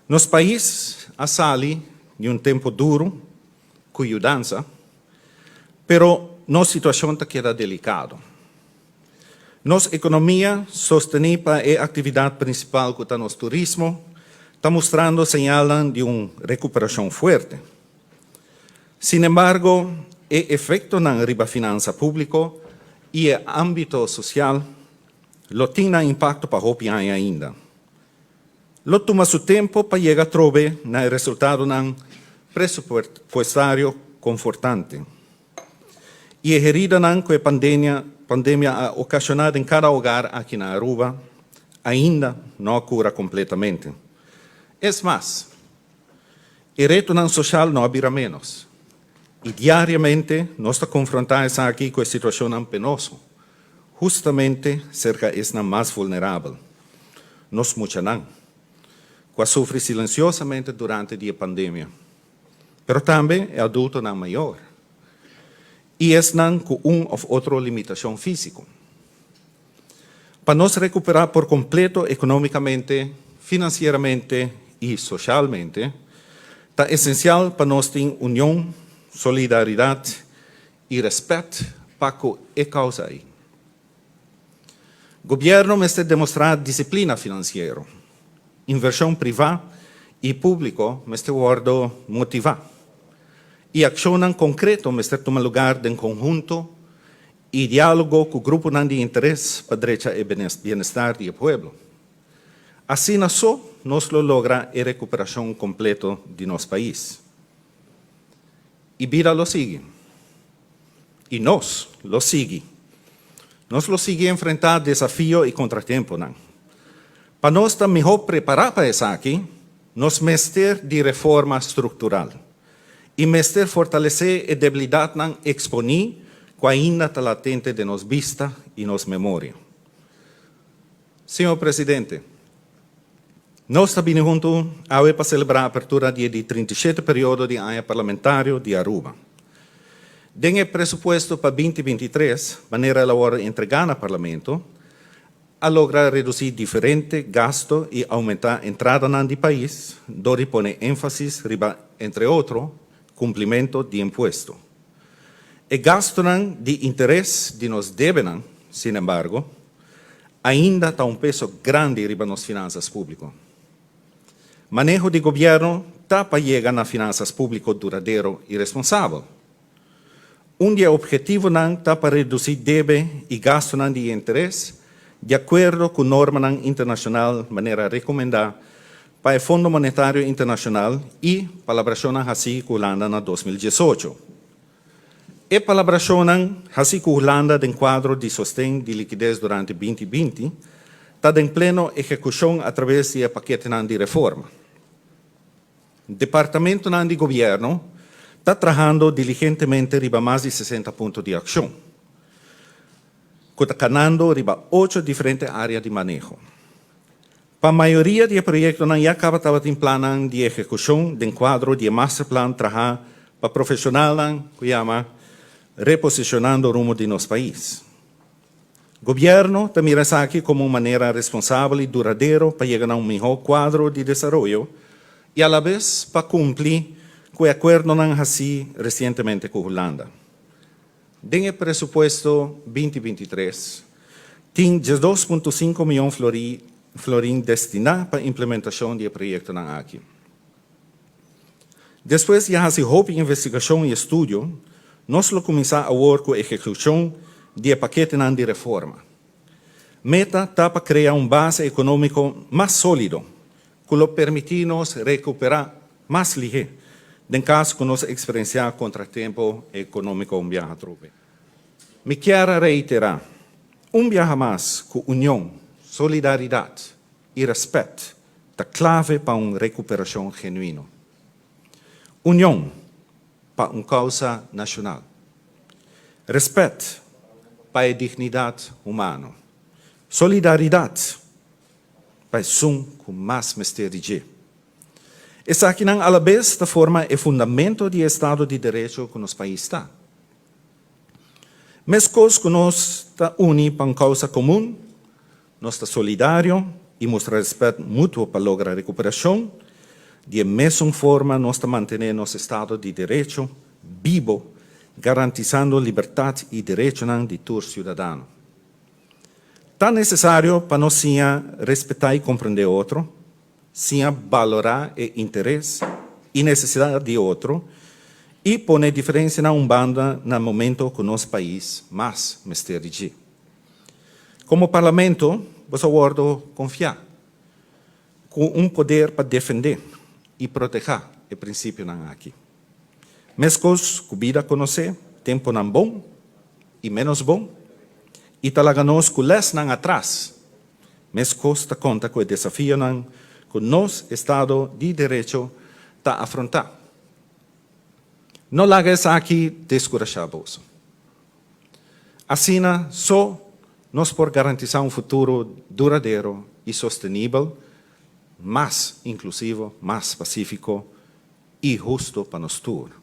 Nos pais a sali di un tempo duro cu yudansa, pero nos situacion ta keda delicado. Nos economia, sosteni pa e actividad principal cu ta nos turismo, ta mustrando señalnan di un recuperacion fuerte. Sinembargo, e efectonan riba finansa publico y e ambito social lo tin nan impacto pa hopi aña ainda. Lo tuma su tempo pa yega atrobe na e resultadonan presupuestario confortante. Y e heridanan cu e pandemia pandemia a ocasiona den cada hogar aki na Aruba ainda no a cura completamente. Es mas, e retonan social no a bira menos y diariamente nos ta confronta esaki cu e situacionnan penoso, hustamente cerca esnan mas vulnerabel, nos muchanan, cu a sufri silenciosamente durante di e pandemia. Pero tambe e adultonan mayor y esnan cu un of otro limitacion fisico. Pa nos recupera por completo economicamente, financieramente y socialmente, ta esencial pa nos tin union, solidaridad y respet pa cu e causa ey. Gobierno mester demostra disciplina financiero. Inversion priva y publico mester wordo motiva. Y accionnan concreto mester tuma lugar den conhunto y dialogo cu gruponan di interes pa drecha e bienestar di e pueblo. Asina so nos lo logra e recuperacion completo di nos pais. Y bida lo sigui. Y nos lo sigui. Nos lo sigui enfrenta desafio y contratemponan. Pa nos ta miho prepara pa esaki, nos mester di reforma structural. Y mester fortalece e debilidadnan exponi cu ainda ta latente den nos bista y nos memoria. Señor Presidente, nos ta bini hunto awe pa celebra apertura di e di 37 periodo di Aña Parlamentario di Aruba. Den e presupuesto pa 2023, manera el a wordo entrega na Parlamento, a logra reduci diferente gasto y aumenta entradanan di pais dor di pone enfasis riba, entre otro, cumplimento di impuesto. E gastonan di interes di nos debenan, sinembargo, ainda ta un peso grandi riba nos finansas públiko. Maneho di gobièrnu ta pa yega na finansas públiko duradero i responsabel. Un di e ophetivonan ta pa redusí debe i gastonan di interes di akuerdo ku normanan internashonal manera rekomendá pa e Fondo Monetario Internashonal i palabrashonnan hasí ku Hulanda na 2018. E palabrashonnan hasí ku Hulanda den kuadro di sosten di likides durante 2020 ta den pleno ehekushon atraves di e paketenan di reforma. Departamentonan di gobièrnu ta trahando diligentemente riba mas di 60 punto di akshon, ku ta kanando riba ocho diferente área di maneho. Pa mayoria di e proyektonan ya kaba tabatin plannan di ehekushon den kuadro di e masterplan trahá pa profeshonalnan ku yama Reposicionando Rumbo di Nos Pais. Gobièrnu ta mira esaki komo un manera responsabel i duradero pa yega na un mihó kuadro di desaroyo i alabes pa kumpli ku e akuerdonan hasí resientemente ku Hulanda. Den e presupuesto 2023 tin 12.5 mion florin destiná pa implementashon di e proyektonan aki. Despues di a hasi hopi investigashon i estudio, nos lo kuminsá awor ku ehekushon di e paketenan di reforma. Meta ta pa krea un base ekonómiko mas sólido ku lo permití nos rekuperá mas lihé den kaso ku nos eksperensiá kontratempo ekonómiko un biaha atrobe. Mi kier a reiterá un biaha mas ku union, solidaridat i rèspèt ta klave pa un rekuperashon genuino. Union pa un kousa nashonal. Rèspèt pa e dignidat humano. Solidaridat pa esun ku mas mester di dje. Esakinan alabes ta forma e fundamento di e estado di derecho ku nos pais ta. Meskos ku nos ta uni pa un kousa komun, nos ta solidario i mustra rèspèt mutuo pa logra rekuperashon. Di e mesun forma nos ta mantene nos estado di derecho bibo, garantisando libertad y derechonan di tur ciudadano. Ta necesario pa nos siña respeta y comprende otro, siña balora e interes y necesidad di otro y pone diferencia na un banda na momento cu nos pais mas mester di dje. Como Parlamento, boso a wordo confia cu un poder pa defende y proteha e principionan aki. Mescos cu bida conoce temponan bon y menos bon y ta laga nos cu lesnan atras, mescos ta conta cu e desafionan cu nos estado di derecho ta afronta. No laga esaki descurasha boso. Asina so nos por garantisa un futuro duradero y sostenibel, mas inclusivo, mas pacifico y husto pa nos tur.